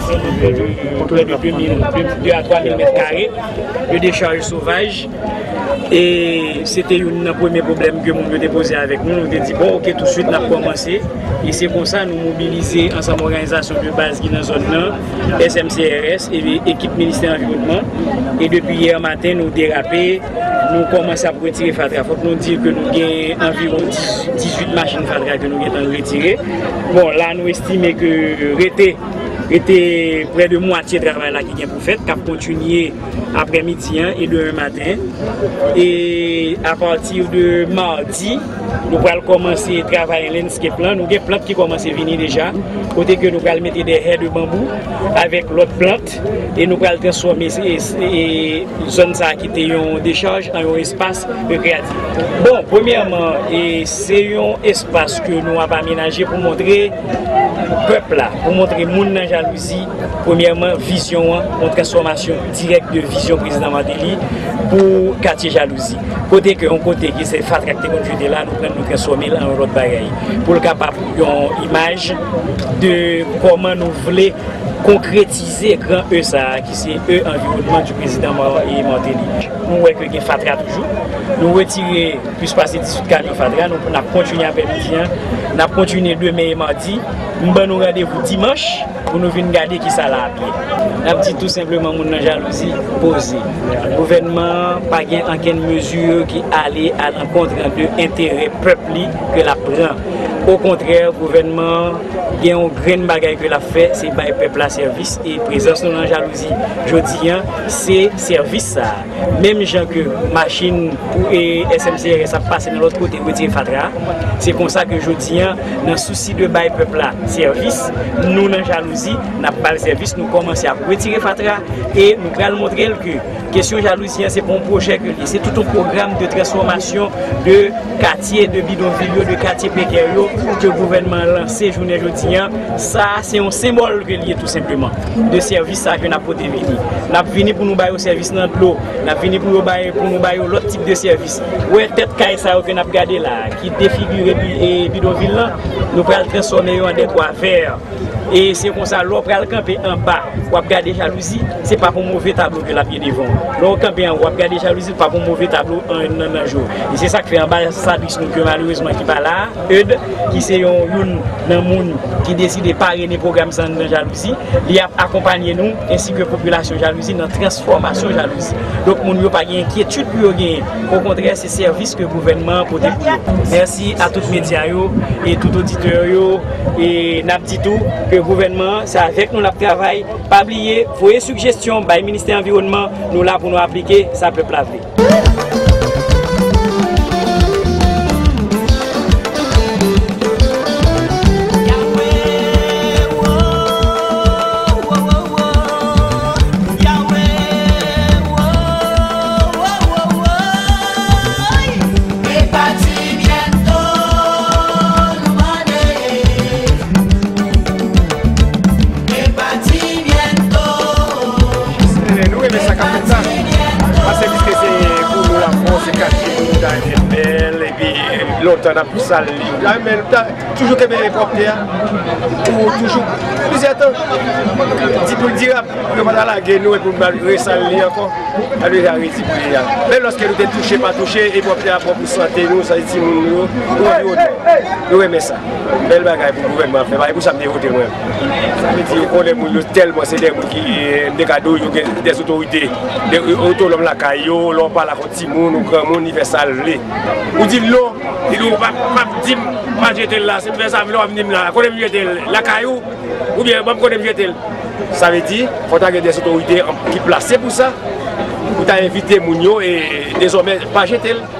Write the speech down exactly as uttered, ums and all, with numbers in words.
Prè de de mil, de a twa mil mèt kare de dechaj sovaj. E se te youn nan premye pwoblèm ke moun yo te poze avèk nou. Nou te di, bon, oke, tousuit n ap kòmanse. E se konsa nou mobilize ansanm òganizasyon de baz ki nan zòn nan, S M C R S, e ekip Ministè Anviwònman. E depi yè maten, nou derape, nou kòmanse ap retire fatra. Fòk nou di ke nou gen anviwon dizuit machin fatra ke nou gentan retire. Bon, la, nou estime ke rete Rete prè de mwatye travay la ki gen pou fèt, k ap kontinye aprèmidi an e demen maten. E apati de madi, nou pral kòmanse travay landscape lan. Nou gen plant ki kòmanse vini deja, kote ke nou pral mete de hè de banbou avèk lòt plant e nou pral transfòme se, se, zòn sa a ki te yon dechaj an yon espas rekreyatif. Bon, premyèman, e, se yon espas ke nou ap amenaje pou montre pèp la, pou montre moun nan Jalouzi, premyèman, vizyon an, yon transfòmasyon dirèk de vizyon Prezidan Martelly pou katye Jalouzi. Kote ke yon kote ki se fatra ki te konn jete la, nou pran l, nou transfòme l an yon lòt bagay. Pou l kapab yon imaj de kòman nou vle konkretize gran E sa a, ki se E anviwònman di prezidan Mar-, e Martelly. Nou wè ke gen fatra toujou. Nou retire plis pase dizuit kamyon fatra. Nou, n ap kontinye aprèmidi an. N ap kontinye demen e madi. M ban nou randevou dimanch pou nou vin gade kisa l ap ye. N ap di tou senpleman moun nan Jalouzi, poze. Gouvènman an pa gen ankenn mezi ki ale alankont de enterè pèp li ke l ap pran. Okontrè, gouvènman an gen yon grenn bagay ke l ap fè, se bay pèp la sèvis, e prezans nou nan Jalouzi jodi an, se sèvis sa a. Menm jan ke machin pou, e, S M C R S ap pase nan lòt kote retire fatra a, se konsa ke jodi an, nan sousi de bay pèp la sèvis, nou nan Jalouzi, n ap ba l sèvis, nou kòmanse ap retire fatra, e nou pral montre l ke kesyon Jalouzi an, se pa yon pwojè ke l ye, se tout yon pwogram de transfòmasyon de katye, de bidonvil yo, de katye prekè yo, ke gouvènman an lanse jounen jodi an. Sa a, se yon senbòl ke l ye tou senpleman, de sèvis sa a ke n ap pote vini. N ap vini pou nou ba yo sèvis nan dlo, n ap vini pou yo ba, pou nou ba yo lòt tip de sèvis. Ou wè tèt kay sa yo ke n ap gade la a, ki defigire bi-, e, bidonvil lan, nou pral transfòme yo an dètwa vè. E se konsa, lè w pral kanpe anba, w ap gade Jalouzi, se pa pou move tablo ke l ap gen devan w. Lè w kanpe anwo, w ap gade Jalouzi, se pa pou move tablo an, nan, nan je w. E se sa k fè anbasadris nou ke malerezman ki pa la a, Eude, ki se yon, youn nan moun ki deside parene pwogram sa nan Jalouzi, li ap akonpanye nou, ensi ke popilasyon Jalouzi nan transfòmasyon Jalouzi. Donk, moun yo pa gen enkyetid pou yo genyen. Okontrè, se sèvis ke gouvènman an pote pou yo. Mèsi a tout medya yo e tout oditè yo. E n ap di tou ke gouvènman an, se avèk nou l ap travay. Pa bliye, voye sijesyon bay Ministè Anviwònman, nou la pou nou aplike sa pèp la vle. Eh, nou renmen sa k ap fèt la. Pase piske se pou nou l ap fè, se katye pou nou ta renmen bèl, epi lontan n ap sal li. Ou ta renmen, ou ta toujou kenbe pwòpte a. Ou toujou, plizyè tan, di pou l dirab, yo pa ta lage nou epi pou n resal li ankò. Sa deja redi pou li a. Men lòske nou te touche, pa touche, e pwòpte a bon pou sante nou, sante timoun nou yo, nou anviwònman. Nou renmen sa. Bèl bagay pou gouvènman ap fè. Bagay pou sa m te vote mwen. Sa vle di, ou konnen moun yo tèlman, se de moun ki, eh, m te ka di w, yo gen de otorite, de otonòm lakay yo, lè w pale ak yon timoun ou granmoun, li fè sa l vle. Ou di l non, li di w pa, pa di m pa jete l la, si m fè sa m vle, w ap di m la, kote m jete l, lakay ou, oubyen ban m kote m jete l. Sa vle di, fò ta gen de otorite ki plase pou sa, pou ta envite moun yo, e dezòmè, pa jete l.